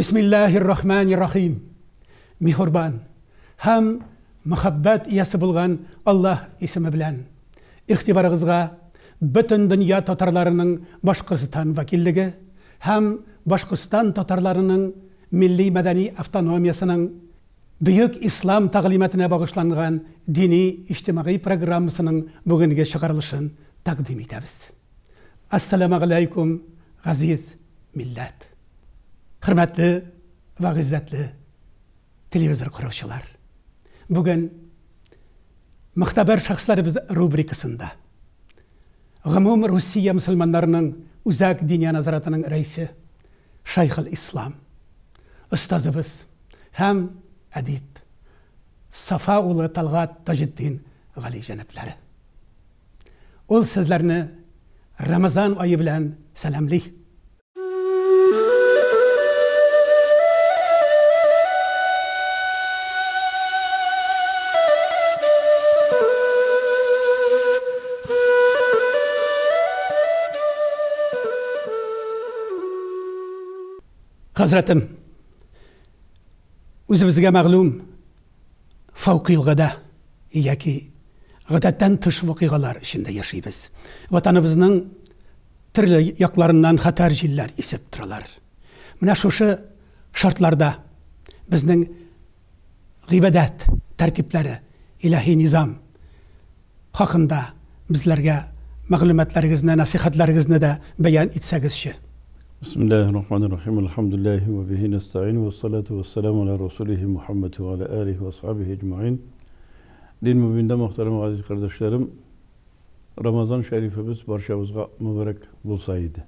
Бисмиллаһир-рахманир-рахим. Миһурбан һәм мәхәббәт иясе булган Аллаһ исеме белән. Игътибарыгызга бөтен дөнья татарларының Башкортстан вәкиллеге һәм Башкортстан татарларының милли-мәдәни автономиясенең Бөек Ислам тәгълиматына багышланган дини-иҗтимагый программасының бүгенге чыгарылышын тәкъдим итәбез. Әссәламегаләйкүм, газиз милләт! Хөрмәтле вә гыйззәтле телевизор караучылар! Бүген Мөхтәбәр шәхесләребез рубрикасында Гомум Русия мөселманнарының Үзәк Диния нәзаратының рәисе Шәйхел-Ислам, остазыбыз һәм әдип Сафа улы Талгат Таҗетдин галиҗәнаплары. Ул сезләрне Рамазан ае белән сәламли. Хәзрәтем, үзебезгә мәгълүм фәүкыйлгада яки гадәттән тыш вакыйгалар эчендә яшибез. Ватаныбызның төрле якларыннан хәтәр җилләр исеп торалар. Менә шушы шартларда безнең гыйбадәт тәртипләре, илаһи низам хакында безләргә мәгълүматларыгызны, нәсыйхәтләрегезне дә бәян итсәгезче. Бисмиллаһир-рахманир-рахим. Әлхәмдүлиллаһи вә бихи нәстәгыйн вә ссалату вә ссаламу аля расулихи Мухаммад вә аля алихи вә асхабихи әҗмәгыйн. Дин мөбиндә мөхтәрәм газиз кардәшләрем, Рамазан шәрифебез барчабызга мөбарәк булса иде.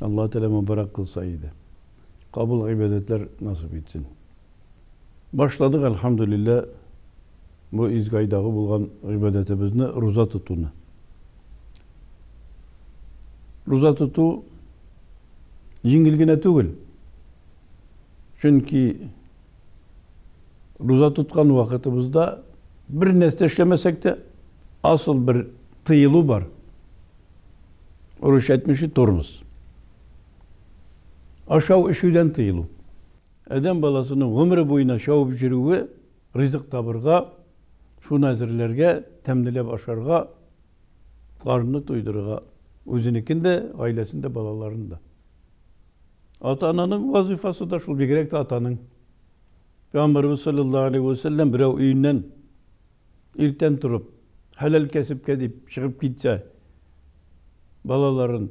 Аллаһ Тәгалә мөбарәк кылса иде. Кабул гыйбадәтләр насыйп итсен. Башладык, әлхәмдүлилләһ, бу изге айдагы булган гыйбадәтебезне, руза тотуны. Руза тоту җиңел генә түгел. Чөнки руза тоткан вакытыбызда бер нәрсә эшләмәсәк тә, асыл бер тыелу бар. Русча әйтмешли, тормоз. Ашау-эчүдән тыелу. Адәм баласының гомере буена чабып йөрүе ризык табырга, шуны әзерләргә, тәмлеләп ашарга, карынны туйдырырга, үзенекен дә, гаиләсен дә, балаларын да. Ата-ананың вазыйфасы да шул, бигрәк тә атаның. Пәйгамбәребез саллаллаһу алейһи ва сәлләм берәү өеннән иртән торып, хәләл кәсепкә дип чыгып китсә, балаларын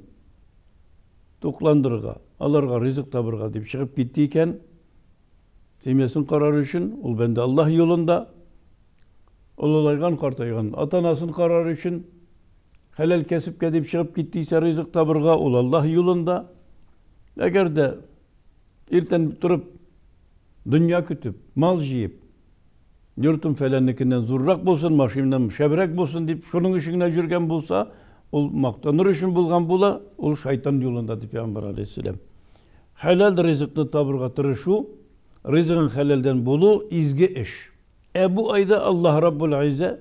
тукландырырга, аларга ризык табырга дип чыгып китте икән, семьясын карар өчен, ул бәндә Аллаһ юлында, олылайган, картайган ата-анасын карар өчен, хәләл кәсепкә дип чыгып китте исә ризык табырга, ул Аллаһ юлында. Әгәр дә иртән торып, дөнья көтеп, мал җыеп, Йортым фәләннекеннән зуррак булсын, машинам шәбрәк булсын дип, шуның өчен генә йөргән булса, ул мактаныр өчен булган була, ул шайтан юлында дип пәйгамбәр алейһиссәлам. Хәләл ризыкны табырга тырышу, ризыгың хәләлдән булу изге эш. Ә бу айда Аллаһ Раббул Иззә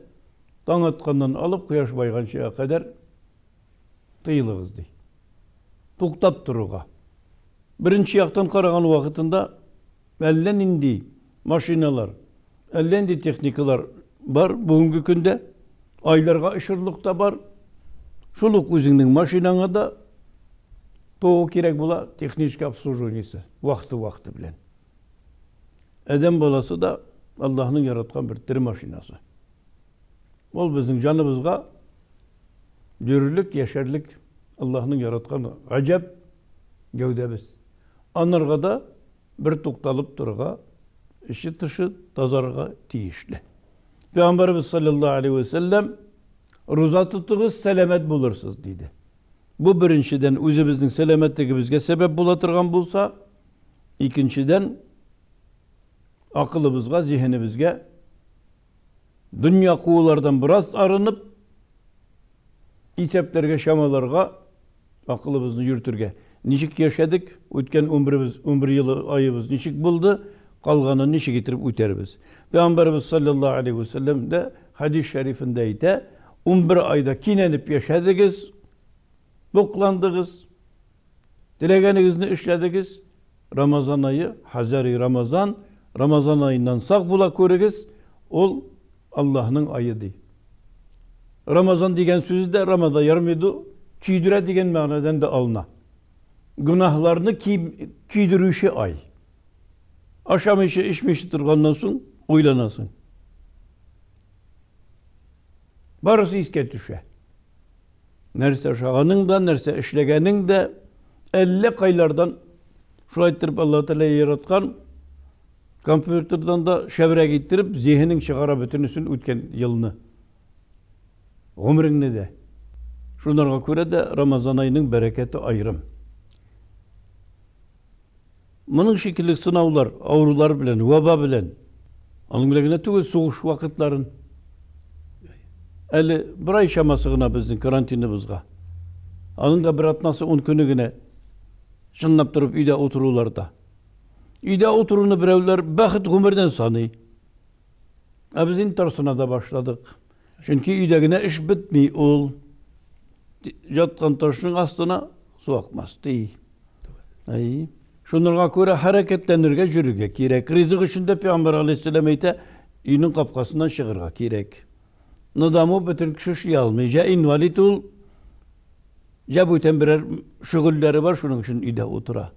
таң атканнан алып кояш байганчыга кадәр тыелыгыз ди. Туктап торуга. Беренче яктан караган вакытында Әллә нинди машиналар, әллә нинди техникалар бар бүгенге көндә. Айларга очырлык та бар. Шул ук үзеңнең машинаңа да ТО кирәк була, техническое обслуживаниесе вакыты-вакыты белән. Адәм баласы да Аллаһның яраткан бер тере машинасы. Ул безнең җаныбызга йөрерлек, яшәрлек Аллаһның яраткан гаҗәп гәүдәбез. Анарга да бер тукталып торырга, эче-тышы тазарырга тиешле. Пәйгамбәребез саллаллаһу алейһи вә сәлләм руза тотыгыз, сәламәт булырсыз, диде. Бу беренчедән үзебезнең сәламәтлегебезгә сәбәп була торган булса, икенчедән акылыбызга, зиһенебезгә дөнья куулардан бераз арынып, исәпләргә, чамаларга Акылыбызны йөртергә. Ничек яшәдек, үткән 11-без, 11 елы аебыз ничек булды, калганын ничек итеп үтәрбез. Пәйгамбәребез саллаллаһу алейһи ва сәлләм дә хәдис шәрифендә әйтә, 11 айда кинәнеп яшәдегез, тукландыгыз, теләгәнегезне эшләдегез. Рамазан ае, хәзәри Рамазан, Рамазан аеннан сак була күрегез, ул Аллаһның ае ди. Рамазан дигән сүз дә Рамада ярмиду, көйдерә дигән мәгънәдән дә алына. Гөнаһларны көйдерүче ай. Ашамыйча, эчмичә торганнан соң уйланасың. Барысы искә төшә. Нәрсә ашаганың да, нәрсә эшләгәнең дә әллә кайлардан шулай иттереп Аллаһ Тәгалә яраткан компьютердан да шәбрәк иттереп зиһенең чыгара бөтенесен үткән елны. Гомереңне дә. Шунарга күрә дә Рамазан аеның бәрәкәте аерым. Моның шикелле сынаулар, авырулар белән, ваба белән, аның белән генә түгел, сугыш вакытларын. Әле бер ай чамасы гына безнең карантиныбызга. Аның да бер атнасы, ун көне генә чынлап торып өйдә утыруларда. Өйдә утыруны берәүләр бәхет гомердән саный. Ә без инде тарсына да башладык. Чөнки өйдә генә эш бетми ул. Яткан ташның астына су акмас, ди. Әй. Шунырга күрә хәрәкәтләнергә, йөрергә кирәк. Ризык өчен дә Пәйгамбәр алейһиссәлам әйтә, өйнең капкасыннан чыгарга кирәк. На дому бөтен кеше эшли алмый. Җә инвалид ул, җә бүтән берәр шөгыльләре бар, шуның өчен өйдә утыра.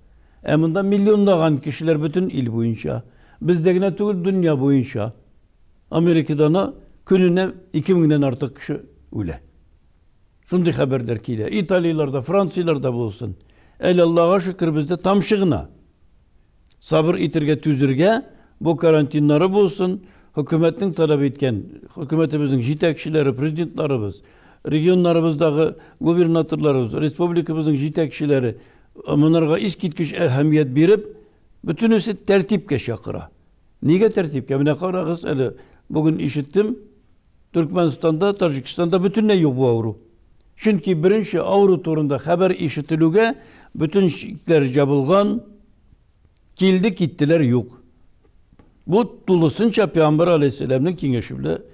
Ә монда миллионлаган кешеләр бөтен ил буенча. Бездә генә түгел, дөнья буенча. Америкада на көненә 2000-нән артык кеше үлә. Шундый хәбәрләр килә. Италияләрдә, Францияләрдә булсын. Әле Аллага шөкер, бездә тамчы гына. Сабыр итергә, түзергә, бу карантиннары булсын, хөкүмәтнең таләп иткән, хөкүмәтебезнең җитәкчеләре, президентларыбыз, регионнарыбыздагы губернаторларыбыз, республикабызның җитәкчеләре монарга искиткеч әһәмият биреп, бөтенесе тәртипкә чакыра. Нигә тәртипкә? Менә карагыз әле, бүген ишеттем, Төркмәнстанда, Таҗикстанда бөтенләй юк бу авыру. Чөнки беренче авыру турында хәбәр ишетелүгә бөтен чикләр җабылган, килде киттеләр юк. Бу тулысынча Пәйгамбәр алейһиссәламнең киңәше белән,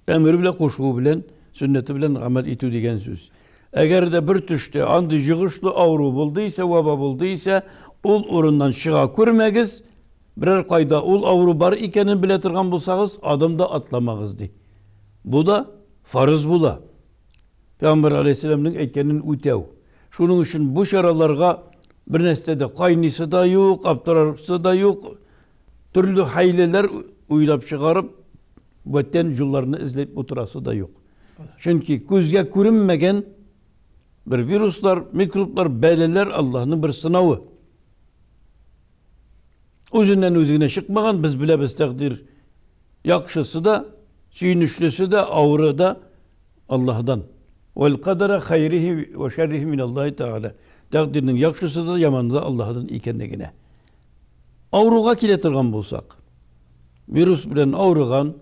әмере белән, кушуы белән, сөннәте белән гамәл итү дигән сүз. Әгәр дә бер төштә андый йогышлы авыру булды исә, ваба булды исә, ул урыннан чыга күрмәгез, Берәр кайда ул авыру бар икәнен белә торган булсагыз, адым да атламагыз, ди. Бу да фарыз була. Пәйгамбәр алейһиссәламнең әйткәнен үтәү. Шуның өчен бу чараларга бер нәрсә дә кайныйсы да юк, аптырарсы да юк. Төрле хәйләләр уйлап чыгарып, бүтән юлларны эзләп утырасы да юк. Чөнки күзгә күренмәгән бер вируслар, микроблар, бәлаләр Аллаһның бер сынавы. Үзеннән үзе генә чыкмаган, без беләбез тәкъдир яхшысы да, сөенечлесе дә, авыры да Аллаһдан. Вәл кадара хайрихи ва шәррихи мин Аллаһи Тәгалә. Тәкъдирнең яхшысы да, яманы да Аллаһдан икәнлегенә. Авыруга килә торган булсак, вирус белән авырган,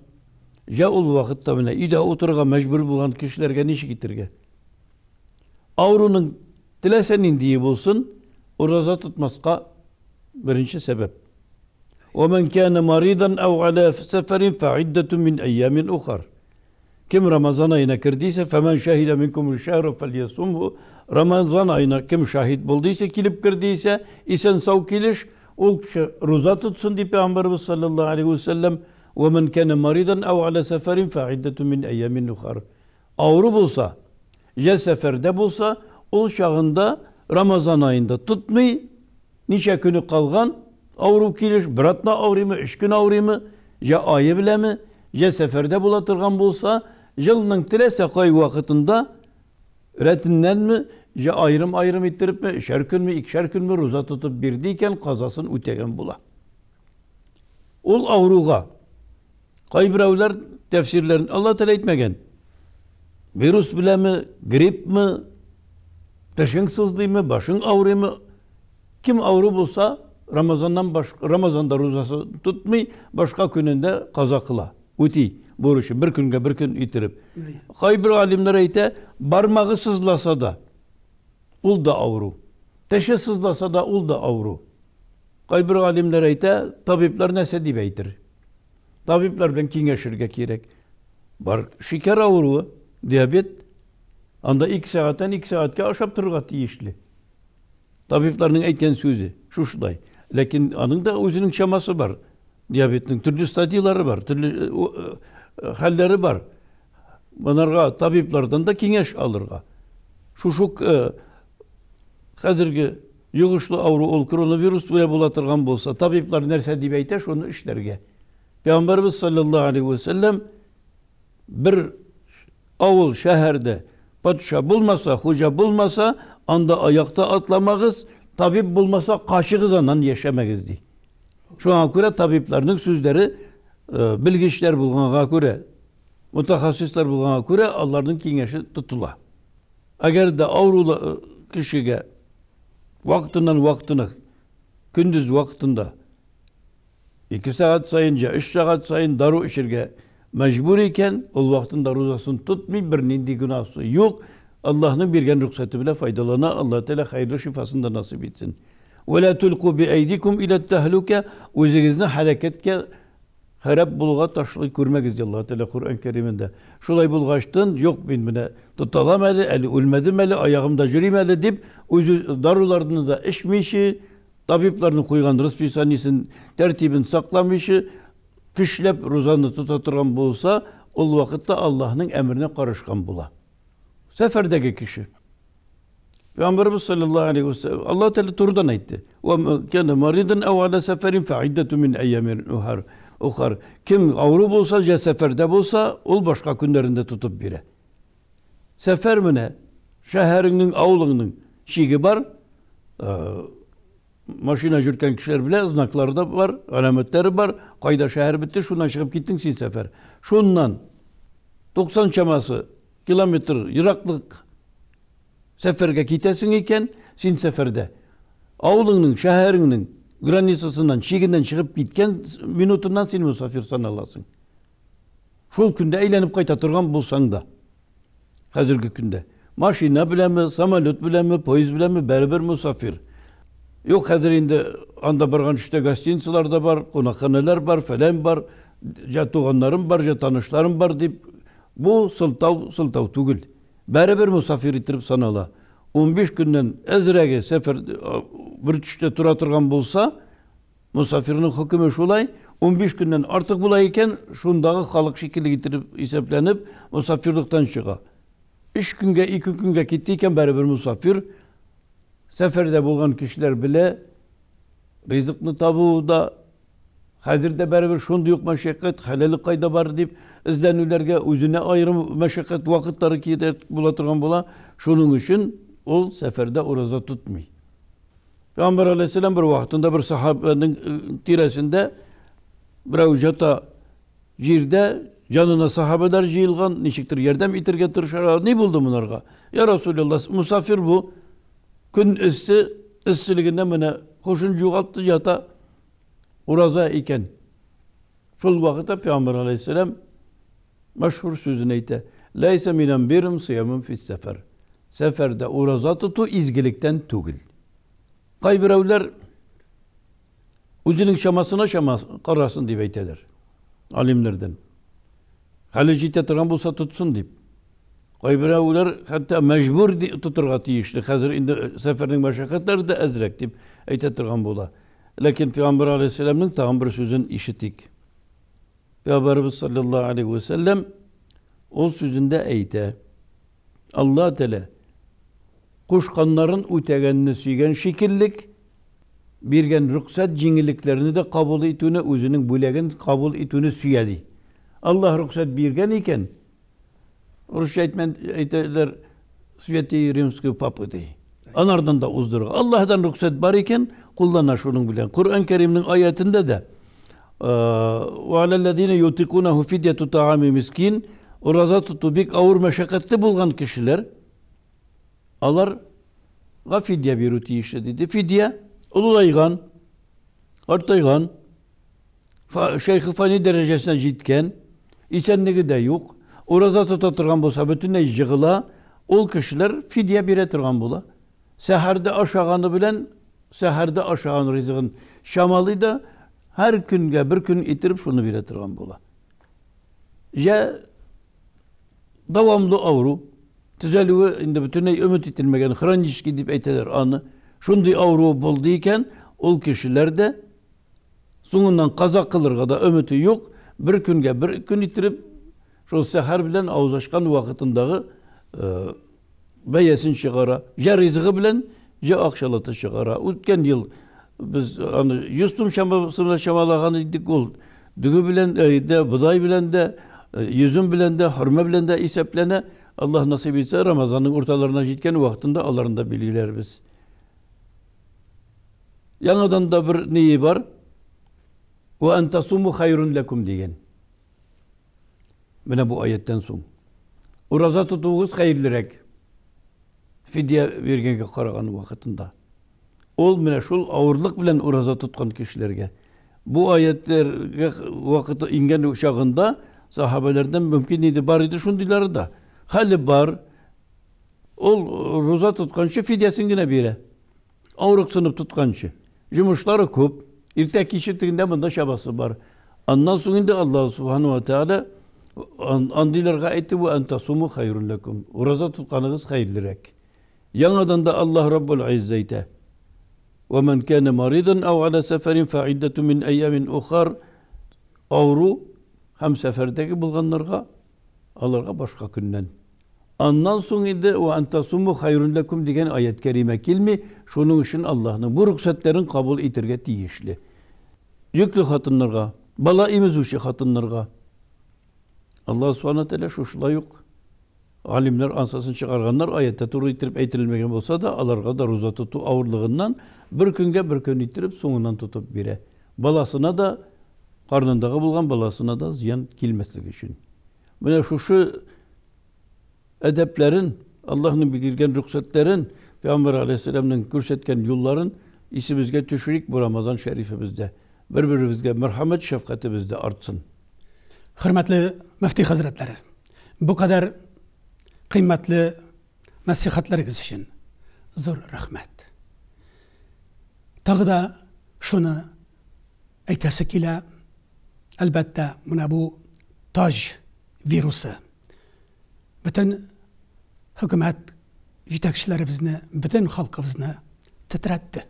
җә ул вакытта менә өйдә утырырга мәҗбүр булган кешеләргә ничек итәргә? Авыруның теләсә ниндие булсын, ураза тотмаска беренче сәбәп. Вәмән кәнә маридан әү аля сәфәрин фәиддәтү мин әйямин ухар. Кем Рамазан аена керде исә, фәмән шәһидә минкум шәһру фәльясумху. Рамазан аена кем шаһит булды исә, килеп керде исә, исән сау килеш, ул кеше руза тотсын дип Пәйгамбәрбез саллаллаһу алейһи вә сәлләм, вәмән кәнә маридан әү аля сәфәрин фәиддәтү мин әйямин ухар. Авыру булса, я сәфәрдә булса, ул чагында Рамазан аенда тотмый, ничә көне калган авыру килеш, бер атна авырыймы, өч көн авырыймы, я ае беләме, я сәфәрдә була торган булса, елның теләсә кай вакытында рәтеннәнме, я аерым-аерым иттерепме, өчәр көнме, икешәр көнме руза тотып бирде икән, казасын үтәгән була. Ул авыруга Кайберәүләр тәфсирләрен Алла Тәгалә әйтмәгән. Вирус беләме, гриппмы, тешең сызлыймы, башың авырыймы? Кем авыру булса, Рамазаннан башка, Рамазанда рузасы тотмый, башка көнендә каза кыла. Үти бурычы бер көнгә бер көн иттереп. Кайбер галимнәр әйтә, бармагы сызласа да, ул да авыру. Теше сызласа да, ул да авыру. Кайбер галимнәр әйтә, табиблар нәрсә дип әйтер? Табиблар белән киңәшергә кирәк. Бар шикәр авыруы, диабет, анда 2 сәгатьтән 2 сәгатькә ашап торырга тиешле. Табибларның әйткән сүзе шушылай. Ләкин аның да үзенең чамасы бар. Диабетның төрле стадияләре бар, төрле хәлләре бар. Монарга табиблардан да киңәш алырга. Шушы хәзерге йогышлы авыру ул коронавирус белән була торган булса, табиблар нәрсә дип әйтә, шуны эшләргә. Пәйгамбәрбез саллаллаһу алейхи ва сәлләм бер авыл, шәһәрдә патша булмаса, хуҗа булмаса, анда аякта атламагыз, табиб булмаса, качыгыз аннан яшәмәгез ди. Шуңа күрә табибларның сүзләре белгечләр булганга күрә, мутахассислар булганга күрә аларның киңәше тотыла. Әгәр дә авырулы кешегә вакытыннан вакытына, көндез вакытында 2 сәгать саен, я 3 сәгать саен дару эчәргә мәҗбүр икән, ул вакытында рузасын тотмый, бернинди гөнаһсы юк. Аллаһның биргән рөхсәте белән файдалана, Аллаһ Тәгалә хәерле шифасын да насыйп итсен. Вә ла тулку би әйдикум иля тәһлүкә, үзегезне һәлакәткә, харап булуга ташлый күрмәгез, ди Аллаһ Тәгалә Коръән Кәримендә. Шулай булгачтын, юк, мин менә тоталам әле, әле үлмәдем әле, аягымда йөрим әле дип, үз даруларны да эчмичә, табибларның куйган расписаниесен, тәртибен сакламыйча, көчләп рузаны тота торган булса, ул вакытта Аллаһның әмеренә карышкан була. Сәфәрдәге кеше. Пәйгамбәрбез саллаллаһу алейхи ва саллям Аллаһ Тәгалә турыдан әйтте. Ва кана маридан ау аля сәфәрин фаиддату мин айямин ухар. Ухар. Кем авыру булса, я сәфәрдә булса, ул башка көннәрендә тотып бирә. Сәфәр менә шәһәреңнең, авылыңның чиге бар. Машина йөрткән кешеләр белә, знаклары да бар, галәмәтләре бар. Кайда шәһәр бетте, шуннан чыгып киттең син сәфәр. Шуннан 90 чамасы километр ераклык сәфәргә китәсең икән, син сәфәрдә. Авылыңның, шәһәреңнең границасыннан, чигеннән чыгып киткән минутыннан син мусафир саналасың. Шул көндә әйләнеп кайта торган булсаң да. Хәзерге көндә машина беләнме, самолет беләнме, поезд беләнме, бәрібір мусафир. Юк, хәзер инде анда барган төштә гостиницалар да бар, кунакханәләр бар, фәлән бар, я туганнарым бар, я танышларым бар дип, бу сылтау, сылтау түгел. Бәрібір мусафир иттереп санала. 15 көннән әзрәге сәфәр бер төштә тора торган булса, мусафирның хөкеме шулай, 15 көннән артык була икән, шундагы халык шикелле иттереп исәпләнеп, мусафирлыктан чыга. 3 көнгә, 2 көнгә китте икән, бәрібір мусафир. Сәфәрдә булган кешеләр белә, ризыкны табу да, хәзер дә бәрібір шундый ук мәшәкать, хәләле кайда бар дип эзләнүләргә үзенә аерым мәшәкать вакытлары китә була торган була. Шуның өчен ул сәфәрдә ураза тотмый. Пәйгамбәр алейһиссәлам бер вакытында бер сахабаның тирәсендә берәү җата җирдә, янына сахабалар җыелган, ничектер ярдәм итәргә тырышалар. Ни булды монарга? Я Расулуллах, мусафир бу, көн эссе, эсселегеннән менә һушын югалтты, ята, ураза икән. Шул вакытта Пәйгамбәр алейһиссәлам мәшһүр сүзен әйтә: Ләйсә минән бирм сиямун фис сәфәр. Сәфәрдә ураза тоту изгелектән түгел. Кайберәүләр үзенең чамасына чама карасын дип әйтәләр алимнәрдән. Хәле җитә торган булса тотсын дип. Кайберәүләр хәтта мәҗбүр тотырга тиешле. Хәзер инде сәфәрнең мәшәкатьләре дә әзрәк дип әйтә торган була. Ләкин Пәйгамбәр алейһиссәламның тагын бер сүзен ишетик. Пәйгамбәрбез саллаллаһу алейһи ва сәлләм ул сүзендә әйтә: Алла Тәгалә кушканнарын үтәгәнне сөйгән шикеллек, биргән рөхсәт җиңеллекләрне дә кабул итүне, үзенең бүләген кабул итүне сөя ди. Аллаһ рөхсәт биргән икән, русча әйтәләр, Святый Римский папа ди. Анардан да уздырырга. Аллаһдан рөхсәт бар икән, куллана шуның белән. Коръән Кәримнең аятында да Ва алаллазина ютикунаху фидьяту таами мискин, ураза тоту бик авыр мәшәкатьле булган кешеләр, аларга фидия бирү тиешле диде. Фидия олылайган, картайган, шәйхи фани дәрәҗәсенә җиткән, исәнлеге дә юк, ураза тота торган булса бөтенләй җыгыла, ул кешеләр фидия бирә торган була. Сәхәрдә ашаганы белән сәхәрдә ашаган ризыгын чамалый да, һәр көнгә бер көн иттереп шуны бирә торган була. Җә дәвамлы авыру, төзәлүе инде бөтенләй өмет ителмәгән, хронический дип әйтәләр аны. Шундый авыру булды икән, Ул кешеләр дә соңыннан каза кылырга да өмете юк, бер көнгә бер көн иттереп, шул сәхәр белән авыз ачкан вакытындагы бәясен чыгара. Җә ризыгы белән, җә акчалата чыгара. Үткән ел без аны 100 сум чамасында чамалаган идек, ул дөге белән дә, бодай белән дә, йөзем белән дә, хөрмә белән дә исәпләнә. Аллаһ насыйп итсә, Рамазанның урталарына җиткән вакытында аларны да билгеләрбез. Яңадан да бер ние бар. Ва ан тасуму хайрун лакум дигән. Менә бу аяттан соң. Ураза тотуыгыз хәерлерәк. Фидия биргәнгә караган вакытында. Ул менә шул авырлык белән ураза тоткан кешеләргә. Бу аятләргә вакыты иңгән чагында сахабәләрдән мөмкин иде, бар иде шундыйлары да. Хәле бар. Ул руза тотканчы фидиясен генә бирә. Авырыксынып тотканчы. Йомышлары күп. Иртә киче тегендә монда чабасы бар. Аннан соң инде Аллаһ субхану ва тааля андыйларга әйтте, "Ва антасуму хайрун лакум." Ураза тотканыгыз хәерлерәк. Яңадан да Аллаһ Раббул Иззә әйтә: "Ва ман кана маридан ау аля сафарин фа иддату мин айямин ухар." Авыру һәм сәфәрдәге булганнарга аларга башка көннән. Аннан соң инде ва антасуму хайрун лакум дигән аят кәримә килми, шуның өчен Аллаһның бу рөхсәтләрен кабул итәргә тиешле. Йөкле хатыннарга, бала имезүче хатыннарга Аллаһ субхана тәгалә шушылай ук галимнәр ансасын чыгарганнар, аятта туры иттереп әйтелмәгән булса да, аларга да руза тоту авырлыгыннан бер көнгә бер көн иттереп соңыннан тотып бирә. Баласына да, карнындагы булган баласына да зыян килмәслек өчен. Менә шушы әдәпләрен, Аллаһның биргән рөхсәтләрен, Пәйгамбәр алейһиссәламның күрсәткән юлларын исебезгә төшерик бу Рамазан шәрифебездә. Бер-беребезгә мәрхәмәт, шәфкатебез дә артсын. Хөрмәтле мөфти хәзрәтләре, бу кадәр кыйммәтле насихатларыгыз өчен зур рәхмәт. Тагы да шуны әйтәсе килә, әлбәттә, менә бу таҗ вирусы бөтен хөкүмәт җитәкчеләребезне, бөтен халкыбызны тетрәтте.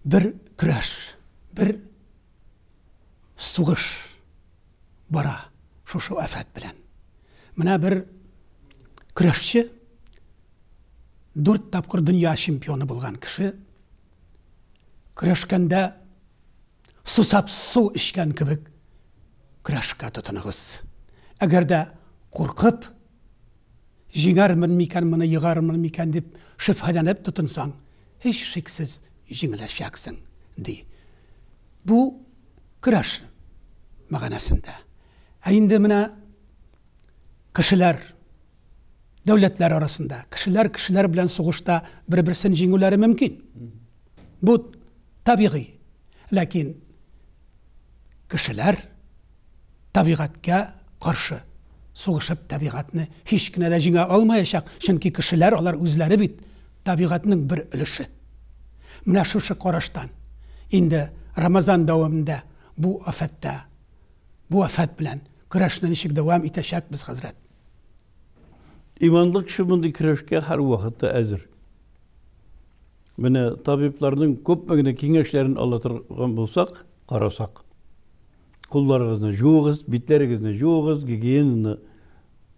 Бер көрәш, бер сугыш бара шушы афәт белән. Менә бер көрәшче, 4 тапкыр дөнья чемпионы булган кеше, көрәшкәндә сусап су эчкән кебек көрәшкә тотыныгыз. Әгәр дә куркып, җиңәрмен микән моны, егармын микән дип шөбһәләнеп тотынсаң, һич шиксез җиңеләчәксең, ди. Бу көрәш мәгънәсендә. Ә инде менә кешеләр, дәүләтләр арасында, кешеләр кешеләр белән сугышта бер-берсен җиңүләре мөмкин. Бу табигый. Ләкин кешеләр табигатькә каршы сугышып табигатьне һич кенә дә җиңә алмаячак, чөнки кешеләр алар үзләре бит табигатьнең бер өлеше. Менә шушы караштан инде Рамазан дәвамында бу афәттә, бу афәт белән көрәшне ничек дәвам итәчәкбез, хәзрәт? Иманлы кеше мондый көрәшкә һәрвакытта әзер. Менә табибларның күпме генә киңәшләрен ала торган булсак, карасак, кулларыгызны жуыгыз, битләрегезне жуыгыз, гигиенаны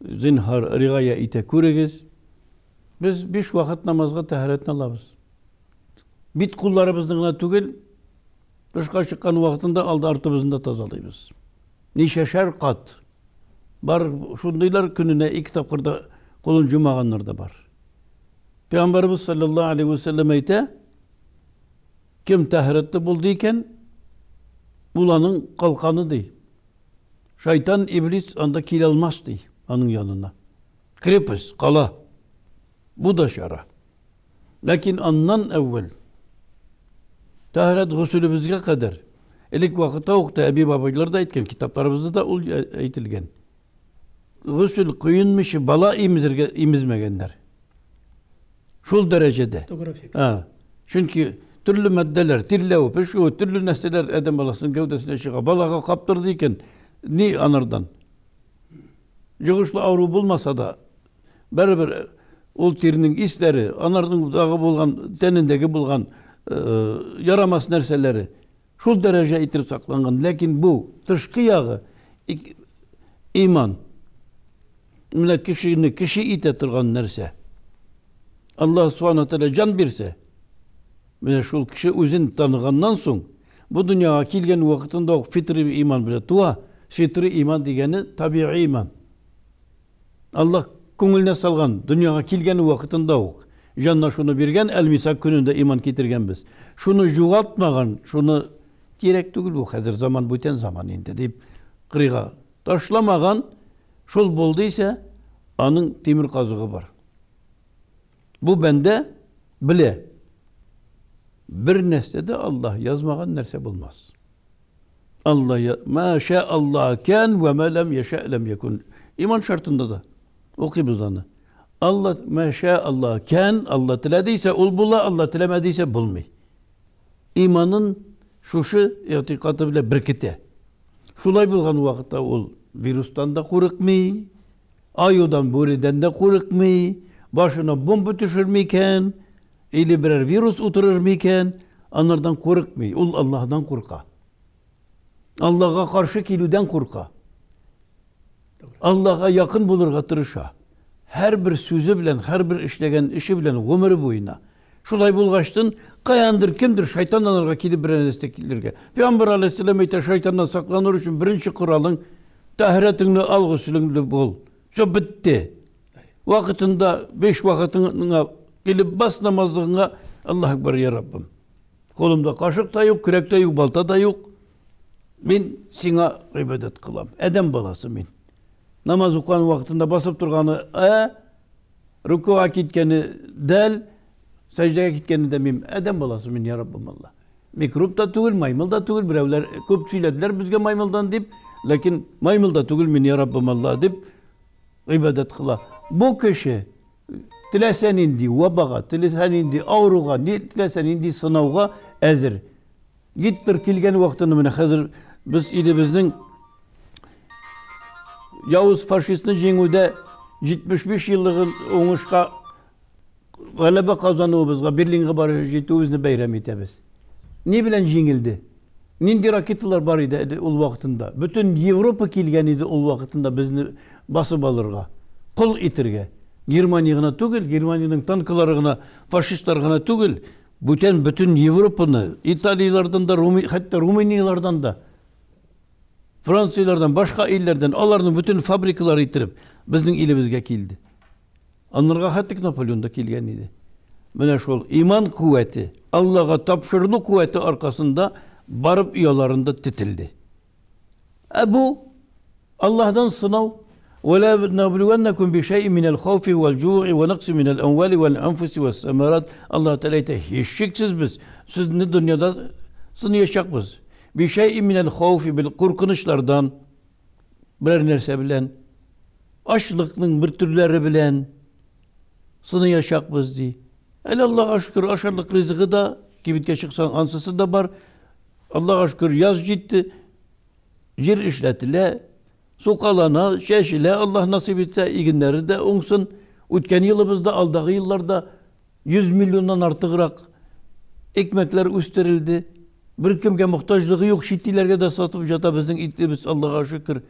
зинһар ригая итә күрегез. Без 5 вакыт намазга тәһарәтне алабыз. Бит кулларыбызны гына түгел, тышка чыккан вакытында алды артыбызны да тазалыйбыз. Ничәшәр кат. Бар шундыйлар көненә 2 тапкыр да кулын жумаганнар да бар. Пәйгамбәребез саллаллаһу алейхи ва сәлләм әйтә, кем тәһарәтле булды икән, ул аның калканы ди. Шайтан, иблис анда килә алмас ди, аның янына. Крепость, кала. Бу да чара. Ләкин аннан әүвәл тәһарәт госүлебезгә кадәр элек вакытта ук та әби-бабайлар да әйткән, китапларыбызда да ул әйтелгән. Госел коенмыйча бала имезергә имезмәгәннәр. Шул дәрәҗәдә. Тугры фикер. А, чөнки төрле матдәләр, тирләү, пешү, төрле нәрсәләр адәм баласының гәүдәсенә чыга. Балага каптырды икән, ни анардан? Йогышлы авыру булмаса да, барыбер ул тирнең исләре, анарның дагы булган, тәнендәге булган ярамас нәрсәләре шул дәрәҗә итеп сакланган. Ләкин бу тышкы ягы иман. Менә кешене кеше итә торган нәрсә. Аллаһ Субхану Тәгалә җан бирсә, менә шул кеше үзен таныганнан соң, бу дөньяга килгән вакытында ук фитри иман белән туа. Фитри иман дигәне табигый иман. Аллаһ күңеленә салган, дөньяга килгән вакытында ук җанына шуны биргән, Әл-Мисак көнендә иман китергәнбез. Шуны югалтмаган, шуны кирәк түгел бу хәзер заман бүтән заман инде дип кырыйга ташламаган, шул булды исә, аның тимер казыгы бар. Бу бәндә белә, бер нәрсә дә Аллаһ язмаган нәрсә булмас. Алла ма ша Аллаһ кан ва ма лам яша лам якун. Иман шартында да укыйбыз аны. Алла ма ша Аллаһ кан, Алла теләде исә ул була, Алла теләмәде исә булмый. Иманын шушы игътикады белән беркетә. Шулай булган вакытта ул вирустан да курыкмый, аюдан, бүредән дә курыкмый, башына бомба төшерми икән, или берәр вирус утырыр микән, анардан курыкмый. Ул Аллаһдан курка. Аллаһга каршы килүдән курка. Аллаһга якын булырга тырыша. Һәрбер сүзе белән, һәрбер эшләгән эше белән гомере буена. Шулай булгачтын, каяндыр кемдер шайтан аларга килеп берәр нәрсә килергә. Пәйгамбәр алейһиссәлам әйтә, шайтаннан сакланыр өчен беренче коралың тәһарәтеңне ал, гөселеңне бул. Все бетте. Вакытында, беш вакытыңа килеп бас намазлыгыңа, Аллаһ Акбар, я Раббым. Кулымда кашык та юк, көрәк тә юк, балта да юк. Мин сиңа гыйбадәт кылам. Адәм баласы мин. Намаз укыган вакытында басып торганы ә, рукуга киткәне дәл, сәҗдәгә киткәне дә мин. Адәм баласы мин, я Раббым Аллаһ. Микроб та түгел, маймыл да түгел, берәүләр күп сөйләделәр безгә маймылдан дип, ләкин маймыл да түгел мин, я Раббым Аллаһ дип гыйбадәт кыла. Бу кеше теләсә нинди вабага, теләсә нинди авыруга, теләсә нинди сынауга әзер. Гитлер килгән вакытында менә хәзер без илебезнең явыз фашистны җиңүдә 75 еллыгын уңышка галәбә казануыбызга, Берлинга барып җитүебезне бәйрәм итәбез. Ни белән җиңелде? Нинди ракеталар бар иде ул вакытында? Бөтен Европа килгән иде ул вакытында безне басып алырга, кол итергә. Германия гына түгел, Германиянең танклары гына, фашистлар гына түгел, бүтән бөтен Европаны, Италияләрдән дә, Руми, хәтта Румынияләрдән дә, Францияләрдән, башка илләрдән, аларның бөтен фабрикалары иттереп, безнең илебезгә килде. Аннарга хәтта Наполеон да килгән иде. Менә шул иман куәте, Аллага тапшырылу куәте аркасында барып ояларында тетелде. Ә бу Аллаһдан сынау. Вәлә нәблүәннәкүм бишәйин минәл хауфи вәл җуи вә нәкъси минәл әмвали вәл әнфуси вәс самарат. Аллаһ Тәгалә әйтә, һичшиксез без сезне дөньяда сыныячакбыз. Бишәйин минәл хауфи бил куркынычлардан берәр нәрсә белән, ачлыкның бер төрләре белән сыныячакбыз ди. Әле Аллаһка шөкер, ашарлык ризыгы да, кибеткә чыксаң, ансысы да бар. Аллаһка шөкер, яз җитте. Җир эшләтелә, сукалана, чәчелә, Аллаһ насыйп итсә, игеннәре дә уңсын. Үткән елыбызда, алдагы елларда 100 миллионнан артыграк икмәкләр үстерелде. Беркемгә мохтаҗлыгы юк, чит илләргә дә сатып ята безнең итебез, Аллаһка шөкер.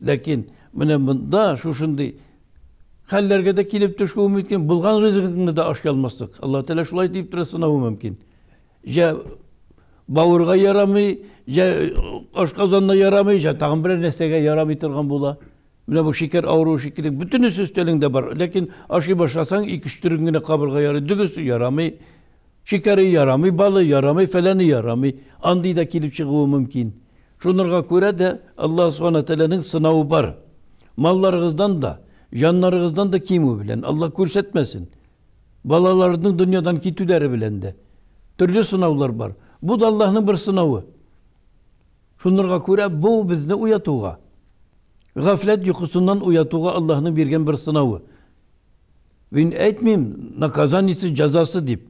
Ләкин менә монда шушындый хәлләргә дә килеп төшүе мөмкин, булган ризыгыңны да ашый алмаслык. Аллаһ Тәгалә шулай дип тора сынавы мөмкин. Җә бавырга ярамый, җә ашказанына ярамый, җә тагын берәр нәрсәгә ярамый торган була. Менә бу шикәр авыруы шикелле бөтенесе өстәлеңдә бар. Ләкин ашый башласаң, ике-өч төрен генә кабырга ярый, дөгесе ярамый, шикәре ярамый, балы ярамый, фәләне ярамый. Андый да килеп чыгуы мөмкин. Шунырга күрә дә Аллаһ Субхана Тәгаләнең сынавы бар. Малларыгыздан да, җаннарыгыздан да кимү белән Аллаһ күрсәтмәсен. Балаларының дөньядан китүләре белән дә. Төрле сынаулар бар. Бу да Аллаһның бер сынавы. Шунырга күрә бу безне уятуга, гафләт йокысыннан уятуга Аллаһның биргән бер сынавы. Мин әйтмим, наказаниесе, җәзасы дип.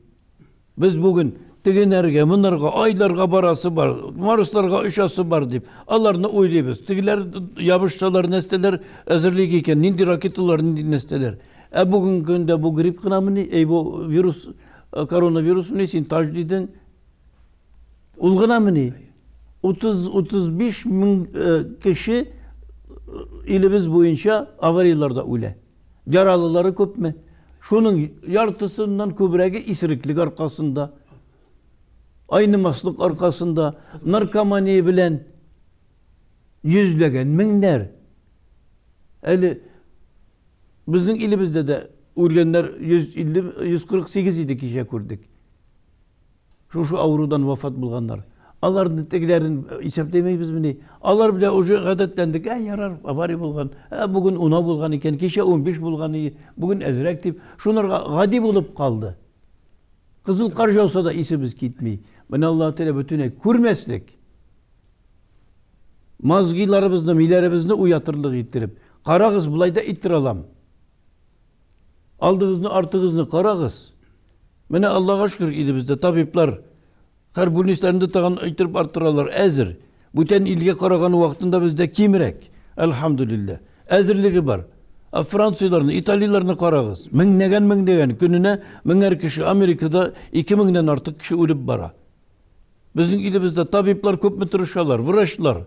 Без бүген тегенәргә, монарга, айларга барасы бар, Марсларга очасы бар дип, аларны уйлыйбыз. Тегеләр ябышсалар, нәрсәләр әзерлик икән, нинди ракеталар, нинди нәрсәләр. Ә бүгенге көндә бу грипп кынамыни? Әй, бу вирус, коронавирусмыни? Син таҗ дидең. Ул гынамыни? 30-35 мең кеше илебез буенча аварияләрдә үлә. Яралылары күпме? Шуның яртысыннан күбрәге исереклек аркасында, айнымаслык аркасында, наркомания белән йөзләгән меңнәр. Әле безнең илебездә дә үлгәннәр 150, 148 иде кичә күрдек. Шушы авырудан вафат булганнар. Аларны тегеләрен исәпләмәйбезмени? Алар белән уже гадәтләндек. Ә, ярар, авария булган. Ә, бүген унау булган икән, кичә 15 булган иде, бүген әзрәк дип, шунарга гади булып калды. Кызыл кар яуса да исебез китми. Менә Аллаһ Тәгалә бөтенләй күрмәслек. Мозгиларыбызны, миләребезне уятырлык иттереп, карагыз, болай да иттерә алам. Алдыгызны, артыгызны карагыз. Менә Аллага шөкер, илебездә табиблар һәр бүлнисләрендә тагын әйттереп арттыралар, әзер. Бүтән илгә караган вакытында бездә кимрәк, әлхәмдүлилләһ. Әзерлеге бар. Ә Францияләрне, Италияләрне карагыз. Меңнәгән, меңнәгән, көненә меңәр кеше, Америкада 2000-нән артык кеше үлеп бара. Безнең илебездә табиблар күпме тырышалар, врачлар.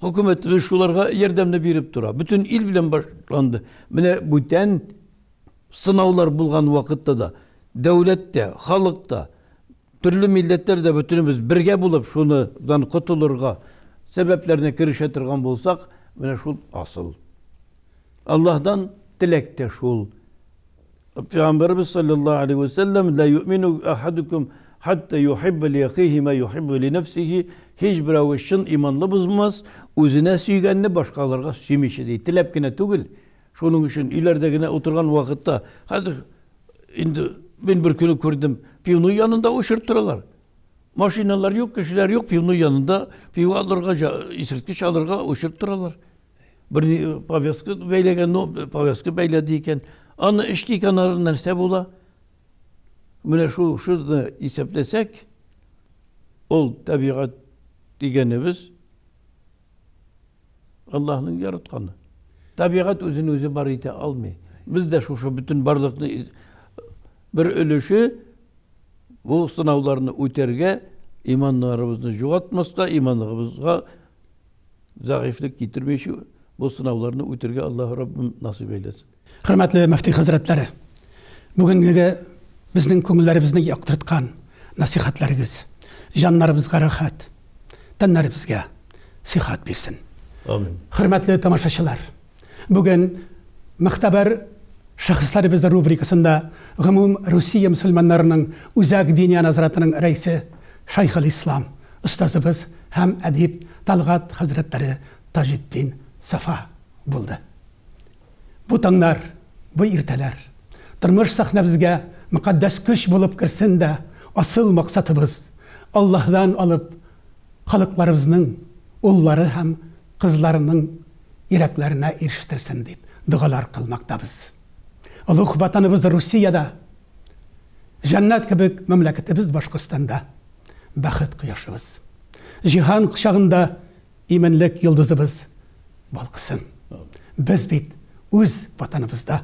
Хөкүмәтебез шуларга ярдәмне биреп тора. Бөтен ил белән башланды. Менә бүтән сынаулар булган вакытта да дәүләт тә, халык та, төрле милләтләр дә бөтенебез бергә булып шуныдан котылырга сәбәпләрне керешә торган булсак, менә шул асыл. Аллаһдан теләк тә шул. Пәйгамбәребез саллаллаһу алейһи вә сәлләм ла юмину ахадукум хатта юхибба ли ахихи ма юхиббу ли нәфсихи һич берәү чын иманлы бозмас, үзенә сөйгәнне башкаларга сөймичә ди. Теләп кенә түгел. Шуның өчен өйләрдә генә утырган вакытта хәзер инде мин бер көне күрдем, пивной янында очырып торалар. Машиналар юк, кешеләр юк, пивной янында пиво алырга, исерткеч алырга очырып торалар. Бер повязка бәйләгән, но повязка бәйләде икән. Аны эчте икән, ары нәрсә була? Менә шул шуны исәпләсәк, ул табигать дигәнебез Аллаһның яратканы. Табигать үзен үзе бар итә алмый. Без дә шушы бөтен барлыкны бер өлеше бу сынауларны үтәргә, иманнарыбызны югалтмаска, иманыбызга зәгыйфьлек китермичә бу сынауларны үтәргә Аллаһ Раббым насыйп әйләсен. Хөрмәтле мөфти хәзрәтләре, бүгенге безнең күңелләребезне яктырткан насихәтләрегез җаннарыбызга рәхәт, тәннәребезгә сихәт бирсен. Амин. Хөрмәтле тамашачылар, бүген Мөхтәбәр шәхесләребез рубрикасында гомум Русия мөселманнарының Үзәк диния нәзаратының рәисе Шайхел Ислам остазыбыз һәм әдип Талгат хәзрәтләре Таҗетдин Сафа булды. Бу таңнар, бу иртәләр тормыш сәхнәбезгә мөкатдәс көч булып керсен дә, асыл максатыбыз, Аллаһыдан алып, халыкларыбызның уллары һәм кызларының йөрәкләренә ирештерсен дип догалар кылмактабыз. Олуг Ватаныбыз Русиядә, җәннәт кебек мәмләкәтебез Башкортстанда бәхет кояшыбыз, җиһан кочагында иминлек йолдызыбыз балкысын. Без бит үз Ватаныбызда,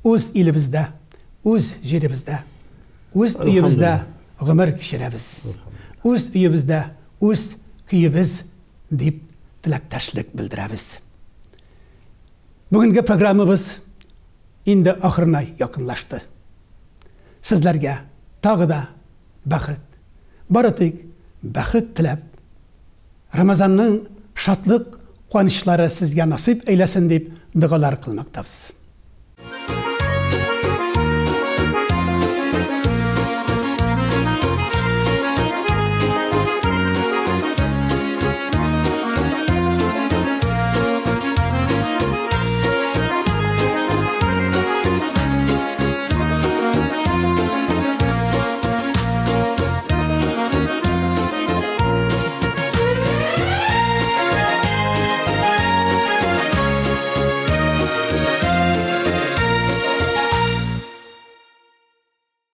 үз илебездә, үз җиребездә, үз өебездә гомер кичерәбез. Үз өебездә, үз көебез дип теләктәшлек белдерәбез. Бүгенге программабыз инде ахырына якынлашты. Сезләргә тагы да бәхет, бары тик бәхет теләп, Рамазанның шатлык, куанычлары сезгә насыйп әйләсен дип догалар кылмактабыз.